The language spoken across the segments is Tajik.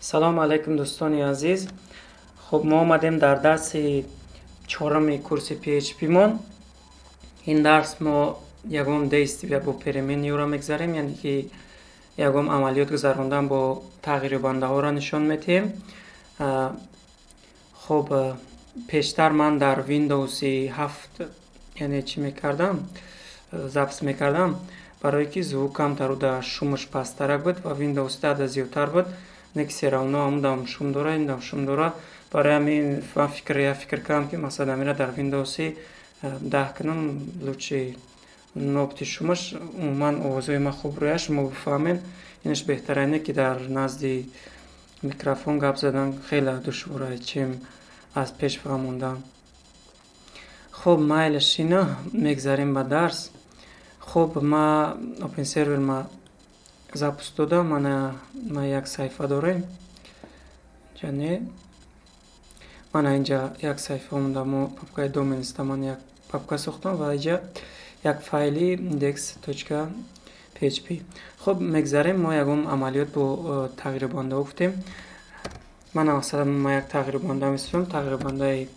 Салому алайкум, дӯстони азиз. Хуб, мо омадем дар дарси чоруми курси PHP мон. Ин дарс мо ягон действия бо переменный ро мегзарем, яъне ки ягон амалиёт гузарондан бо тағйирёбандаҳоро нишон медиҳем. Хуб, пештар ман дар Windows 7, яъне чӣ мекардам, запись мекардам, барое ки звук камтару дар шумаш пасттарак буд ва Windows 10 зиёдтар буд. Не ки всё равно ҳамудам шум дора, индам шум дора. Барои ҳамин ман фикр як фикр кардам, ки масалан, амира дар Windows 10 кунам, лучше нобти шумаш, умуман овозҳои ман хуб рӯяд, шумо бифаҳмед, инаш беҳтара. Не ки дар назди микрофон гап задан хеле душвора, чем аз пеш фаҳмондан. Хуб, майли, шина мегзарем ба дарс. Хуб, ма Open Server ма запуск додам. Мана, ма як саҳифа дорем инҷа, не, мана инҷа як саҳифа монда. Мо папкаи domains да ман як папка сохтам ва инҷа як файли index.php. Хуб, мегзарем. Мо ягон амалиёт бо тағйирёбандаҳо гуфтем. Мана, масалан, ма як тағйирёбанда месозам, тағйирёбандаи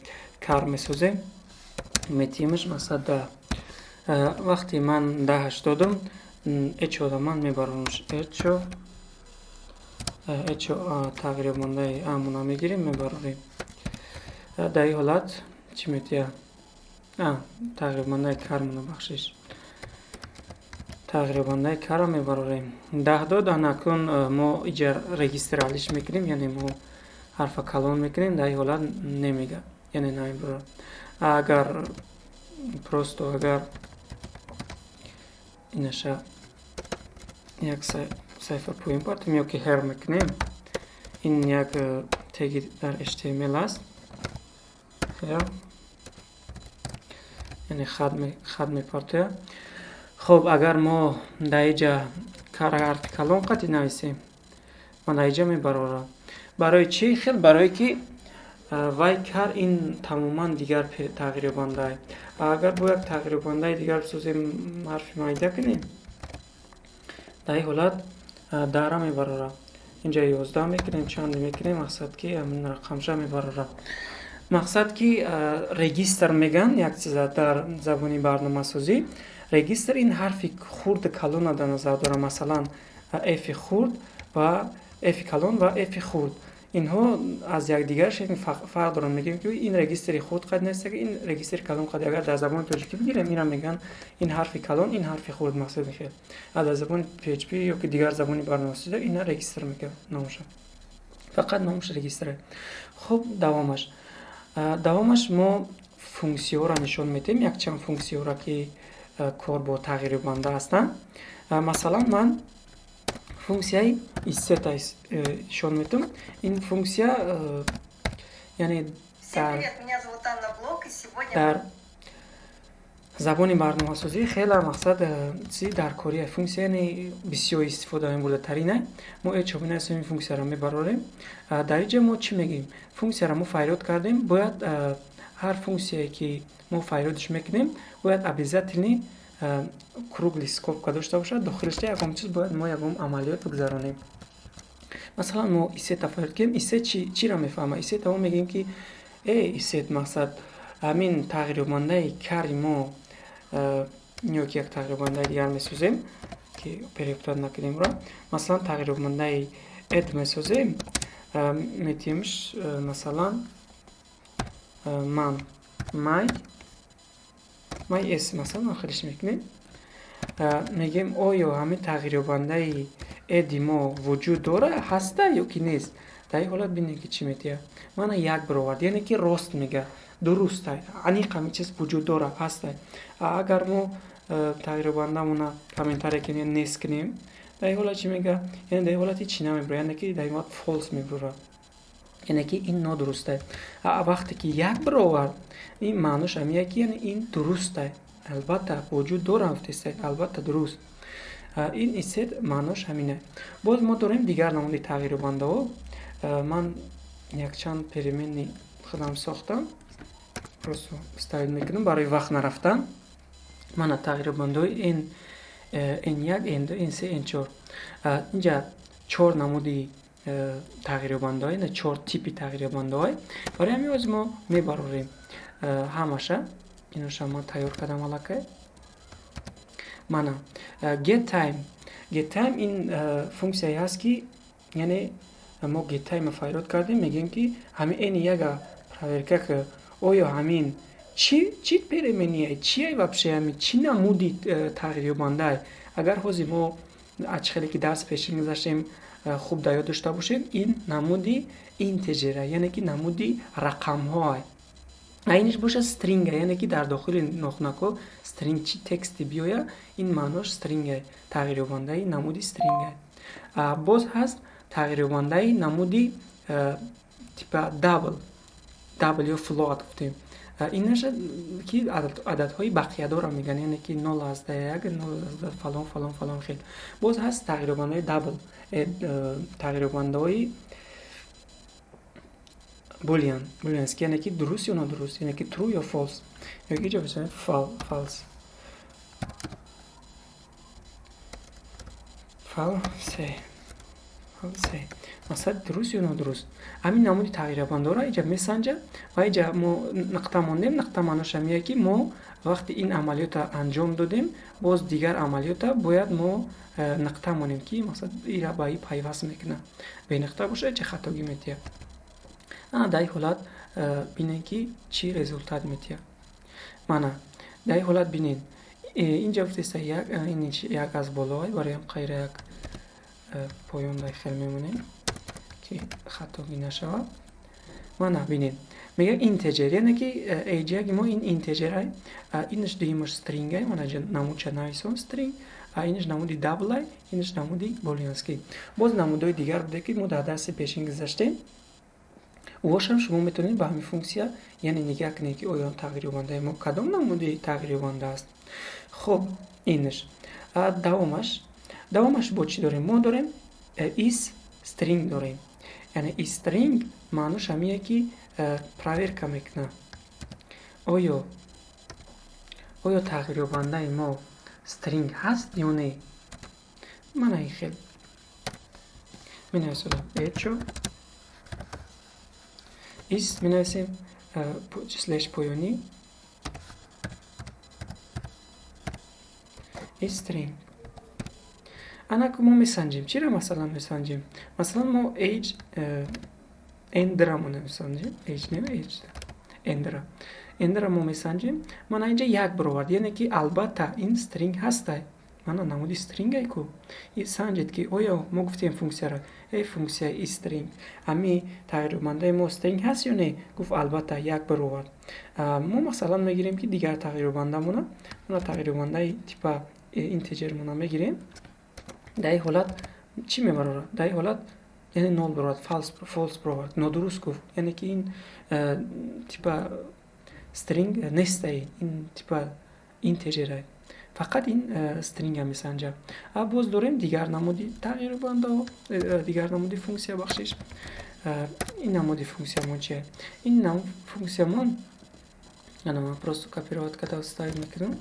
car месозем, метиҳимаш, масалан, 10. Вақте ман 10-аш додам, echo да ман мебаронамш, echo, echo тағйирёбандаи амона мегирем, мебарорем. Дар ин ҳолат чӣ метиҳад? Тағйирёбандаи car мона, бахшиш, тағйирёбандаи car ро мебарорем. 10 дод. Анакун мо иҷа регистр алиш мекунем, яъне мо ҳарфа калон мекунем. Дар ин ҳолат немега, яъне намебарорад. Агар просто агар инаша як саҳифа поён партем ё ки her мекунем, ин як теги дар HTML аст, her яъне хат мепартояд. Хуб, агар мо дар инҷа ҳарфи калон қатъи нависем, ман дар инҷа мебарорам. Барои чӣ хел? Барое ки вай car ин тамоман дигар тағйирёбанда. Агар бо як тағйирёбандаи дигар бисозем, ҳарфи майда кунем, дар ин ҳолат 10-ра мебарорад. Инҷа 11 мекунем, чанде мекунем, мақсад ки ҳамин рақамша мебарорад. Мақсад ки регистр мегӯянд як чиза дар забони барномасозӣ. Регистр ин ҳарфи хурду калонро дар назар дорад. Масалан, F хурд ва F калон ва F хурд, инҳо аз якдигар фарқ доранд. Мегӯем, ки ин регистри хурд қад нест, ин регистри калон қад. Агар дар забони тоҷикӣ бигирем, инро мегӯянд ин ҳарфи калон, ин ҳарфи хурд, мақсади хел. А дар забони PHP ё ки дигар забони барномасозӣ ина регистр мегӯянд номаша, фақат номаш регистре. Хуб, давомаш мо функсияҳоро нишон медиҳем, якчанд функсияҳоро, ки кор бо тағйирёбанда ҳастанд. Масалан, ман функсияи isset нишон медиҳам. Ин функсия, яъне дар забони барномасозӣ хеле мақсад чи дар кори функсия, яъне бисёр истифода мебурдатарина. Мо echo менависем, ин функсияро мебарорем. Дар инҷа мо чӣ мегӯем? Функсияро мо фарёд кардем. Бояд ҳар функсияе ки мо фарёдш мекунем, бояд обязательно круглый скобка дошта бошад, дохилашда ягон чиз бояд, мо ягон амалиёт бигзаронем. Масалан, мо isset а фарёд кардем. Isset чиро мефаҳмад? Isset а мо мегӯем, ки isset, мақсад, ҳамин тағйирёбандаи car и мо ё ки як тағйирёбандаи дигар месозем, ки перепутать накунем ро. Масалан, тағйирёбандаи add месозем, метиҳемш, масалан, ман my s, масалан, охириш мекунем. Мегӯем, оё ҳамин тағйирёбандаи add и мо вуҷуд дора, ҳаста ё ки нест? Дар ин ҳолат бинем, ки чӣ метиҳад. Мана, як бировард, яъне ки рост мега, дуруста, аниқ ҳамин чиз вуҷуд дора, ҳаста. Агар мо тағйирёбандамона комментария кунем, нест кунем, дар ин ҳолат чӣ мега? Яъне дар ин ҳолат ҳеч чӣ намебурад, яъне ки дар ин ҳолат false мебурад, яъне ки ин нодуруста. Вақте ки як бировард, ин маънош ҳамия ки яъне ин дуруста, албатта вуҷуд дора, гуфтеста, албатта дуруст. Ин isset маънош ҳамина. Боз мо дорем дигар намуди тағйирёбандаҳо. Ман якчанд переменный худам сохтам, просто ставить мекунам барои вақт нарафтан. Мана тағйирёбандаҳои n, n1, n2, n3, n4. Инҷа чор намуди тағйирёбандаҳое, на чор типи тағйирёбандаҳое. Барои ҳамин ҳозир мо мебарорем ҳамаша. Иноша ман тайёр кардам аллакай. Мана get time. Get time ин функсияе ҳаст, ки яъне мо get time фарёд кардем, мегӯем, ки ҳамин эни яга проверка ки оё ҳамин чӣ переменная, чие вообще, ҳамин чӣ намуди тағйирёбандае. Агар ҳозир мо аз чӣ хеле ки дарси пешин гузаштем, хуб дар ёд дошта бошем, ин намуди integer а, яъне ки намуди рақамҳоа. Айниш бошад string а, яъне ки дар дохили нохунакҳо string, чӣ тексте биёяд, ин маънош string а, тағйирёбандаи намуди string а. Боз ҳаст тағйирёбандаи намуди типа double ё float гуфтем. Ин наша ки ададҳои бақиядорро мегӯянд, яъне ки 0,1, нол фалон, фалон, фалон хел. Боз ҳаст тағйирёбандаи double, тағйирёбандаҳои boolean, booleanский, яъне ки дуруст ё нодуруст, яъне ки true ё false, ё ки ҷо false, false, false, масалан, дуруст ё нодуруст. Ҳамин намуди тағйирёбандаҳоро иҷа месанҷад ва иҷа мо нуқта мондем. Нуқта маънош ҳамие, ки мо вақти ин амалиётро анҷом додем, боз дигар амалиёта бояд мо нуқта монем, ки масалан ира ба и пайваст мекунад. Бе нуқта бошад, чӣ хатогӣ метиҳад. Ана дар ин ҳолат бинед, ки чӣ результат метиҳад. Мана дар ин ҳолат бинед, инҷа гуфтеста як, ин як аз болоай, барои қайра як поён дар хел мемонем, ки хатогӣ нашавад. Мана бинед, мегӯяд integer, яъне ки age яки мо ин integer ай, инаш дуюмаш string ай, мана намудша нависон string, инаш намуди double ай, инаш намуди booleanский. Боз намудҳои дигар буде, ки мо дар дарси пешин гузаштем. Ӯошам шумо метавонед ба ҳамин функсия, яъне нигаҳ кунед, ки оё тағйирёбандаи мо кадом намуди тағйирёбанда аст. Хуб, инаш давомаш бо чӣ дорем? Мо дорем is string дорем, яъне is string маънош ҳамие, ки проверка мекунад, оё тағйирёбандаи мо string ҳаст ё не. Мана ин хел менависодам, echo is менависем, слеш поёнӣ, is string. Анаку мо месанҷем. Чиро масалан месанҷем? Масалан, мо age ндра мо месанҷем, age не, age ндра, ндра мо месанҷем. Мана инҷа як баровард, яъне ки албатта ин string ҳастай. Мана намуди string ай ку. Санҷед, ки оё мо гуфтем функсияро: эй функсия is string, ҳами тағйирёбандаи мо string ҳаст ё не? Гуфт: албатта, як баровард. Мо масалан мегирем, ки дигар тағйирёбандамона, мона тағйирёбандаи типа integer мона мегирем. Дар ин ҳолат чӣ мебарорад? Дар ин ҳолат яъне нол баровард, false баровард, нодуруст гуфт, яъне ки ин типа string нестай, ин типа integer ай. Фақат ин string а месанҷад. А боз дорем дигар намуди тағйирёбандаҳо, дигар намуди функсия, бахшиш. Ин намуди функсиямон чие? Ин функсиямон, ана ман просто копировать карда вставить мекунам.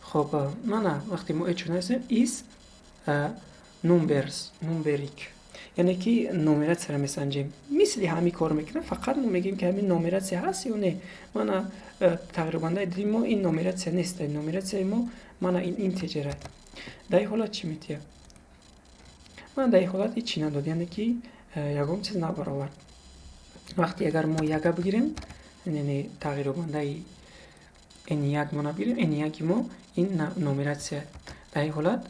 Хоб, мана вақте мо echo нависем is numbers, numeric, яъне ки нумератсияро месанҷем. Мисли ҳамин кор мекунам, фақат мо мегӯем, ки ҳамин нумератсия ҳаст ё не. Мана тағйирёбандаи дили мо ин нумератсия нест, нумератсияи мо мана ин integer а. Дар ин ҳолат чӣ метиҳад? Мана дар ин ҳолат ҳеҷ чӣ надод, яъне ки ягон чиз набаровард. Вақте агар мо яга бигирем, яъне тағйирёбандаи n1 мо набигирем, n1 мо ин нумератсия, дар ин ҳолат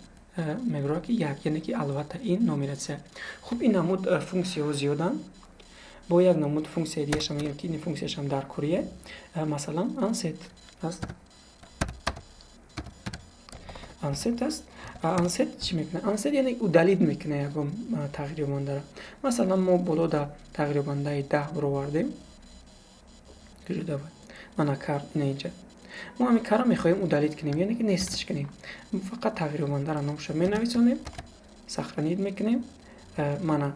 мебарорад, ки як, яъне ки албатта ин нумератсия. Хуб, ин намуд функсияҳо зиёданд. Бо як намуд функсияи дигаша мегӯем, ки ин функсияшам дар корие. Масалан, unset аст, unset аст. Unset чӣ мекунад? Unset яъне удалить мекунад ягон тағйирёбандаро. Масалан, мо боло да тағйирёбандаи 10 баровардем. Мана кар, ина инҷа мо ҳамин карро мехоҳем удалить кунем, яъне ки нестиш кунем. Фақат тағйирёбандаро номша менависонем, сохранить мекунем. Мана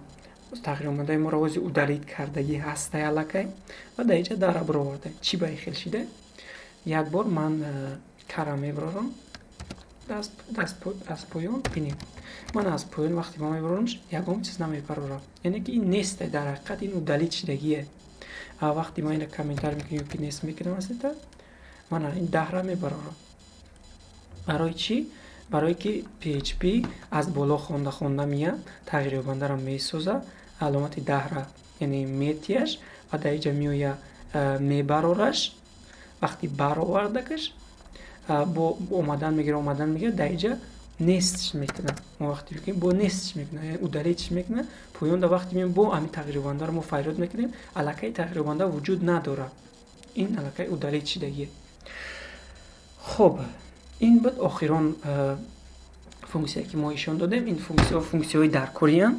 тағйирёбандаи моро ози удалить кардагӣ ҳастай аллакай ва дар инҷа 10-ра бароварда. Чӣ ба ин хел шида? Як бор ман кара мебарорам. Аз поён бинед, ман аз поён вақте ма мебарорамш, ягон чиз намебарорам, яъне ки ин несте, дар ҳақиқат ин удалить шидагие. А вақте ман ина комментарий мекунам ё ки нест мекунам, аслита мана ин 10-ра мебарорам. Барои чӣ? Барое ки PHP аз боло хонда хонда меяд, тағйирёбандаро месоза, аломати 10-ра, яъне метияш ва дар инҷа меоя, мебарораш. Вақти баровардакаш бо омадан мегира, омадан мегира, дар инҷа нестш мекунад. Мо вақте мекунем, бо нестш мекунад, яъне удалить ш мекунад. Поёнда вақте меоем, бо ҳамин тағйирёбандаро мо фарёд мекунем, аллакай тағйирёбанда вуҷуд надорад, ин аллакай удалить шидагие. Хуб, ин буд охирон функсия, ки мо ишон додем. Ин функсияҳо функсияҳои даркорианд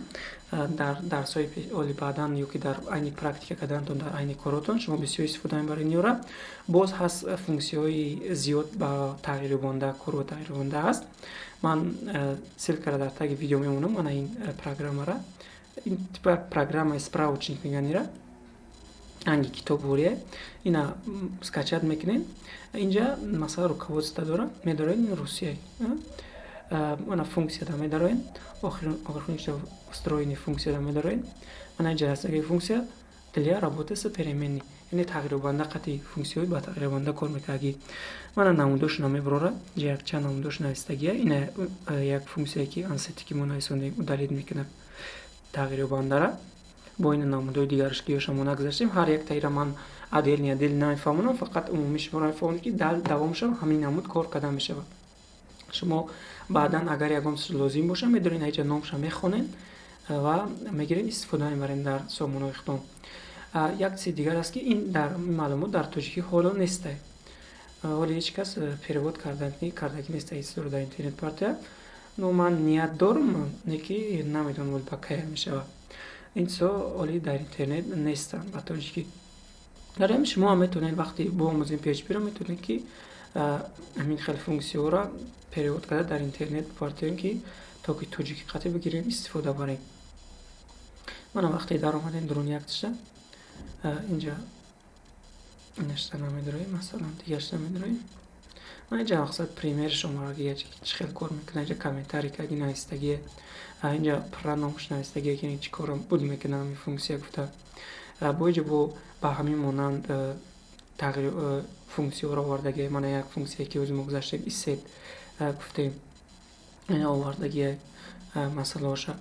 дар дарсҳои оли баъдан ё ки дар айни практика карданатон, дар айни коротон шумо бисёр истифода мебаред инёра. Боз ҳаст функсияҳои зиёд ба тағйирёбанда, кор ба тағйирёбанда ҳаст. Ман ссылка ра дар таги видео мемонам. Мана ин программара, ин типа программаи справочник мегӯянд ира, анги китобворие. Ина скачать мекунед. Инҷа масалан руководство дорад, медоред, ин русия. Мана функсияда медароед, охир встроенный функсияда медароед. Мана инҷа ҳастаги функция для работы с переменной, яъне тағйирёбанда қати, функсияҳои ба тағйирёбанда кор мекунагӣ. Мана намудошона мебарорад, инҷа якчанд намудош навистагия. Ина як функсияе ки unset ки мо нависондем, удалить мекунад тағйирёбандара. Бо ина намудои дигараш, ки ёша мо нагузаштем. Ҳар яктаира ман отдельно отдельно намефаҳмонам, фақат умумӣ шуморо мефаҳмонам, ки давомшам ҳамин намуд кор карда мешавад. Шумо баъдан агар ягон чиз лозим боша, медоред, инҷа номша мехонед ва мегиред, истифода мебаред дар сомонаҳои худтон. Як чизи дигар аст, ки ин дар маълумот дар тоҷикӣ ҳоло нестай, ҳоло ҳеҷ кас перевод кардагӣ неста чизро дар интернет партия. Но ман ният дорам, не ки намедонам ба кая мешавад. Ин чизҳо ҳоли дар интернет нестанд ба тоҷикӣ. Дар ҳамин шумо ҳам метавонед, вақте биомӯзем PHP-ро, метавонед, ки ҳамин хел функсияҳоро перевод карда дар интернет бипартоем, ки то ки тоҷикӣ қатъи бигирем, истифода барем. Мана вақте даромадем дуруни яктиша, инҷа инашта намедороем, масалан, дигаршта медороем. Ман инҷа мақсад пример ш омадагия, чӣ хел кор мекунад. Инҷа комментарий карди навистагие, инҷа пурра номш навистагие, ки чӣ корро буд мекунад ҳамин функсия гуфта. Бо инҷа бо ба ҳамин монанд тағйир функсияҳоро овардагие. Мана як функсия, ки ҳозир мо гузаштем, isset гуфтем, ина овардагие масъалаҳоша.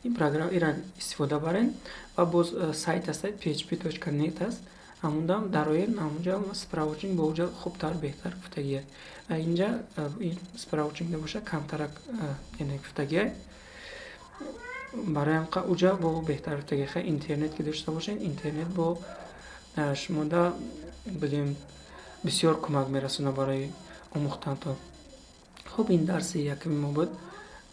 Ин программа ира истифода барен ва боз сайт аст, php.net аст, ҳамундам дароед, ҳамунҷа справочник бо уҷа хубтар, беҳтар гуфтагие. Инҷа ин справочник набоша, камтарак, яъне гуфтагие. Барои ҳамқа уҷа бо беҳтар гуфтагие. Хай, интернет ки дошта бошед, интернет бо шумода бигем бисёр кӯмак мерасонад барои омӯхтантон. Хуб, ин дарси якуми мо буд,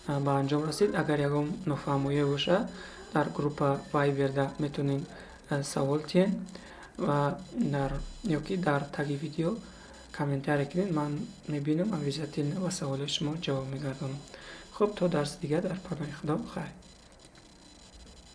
ба анҷом расид. Агар ягон нофаҳмоие бошад, дар группа Вайберда метавонед савол диҳед ва дар ё ки дар таги видео комментарий кунед. Ман мебинам, обязательно ба саволҳои шумо ҷавоб мегардонам. Хуб, то дарси дигар, дар паноҳи Худо, хайр.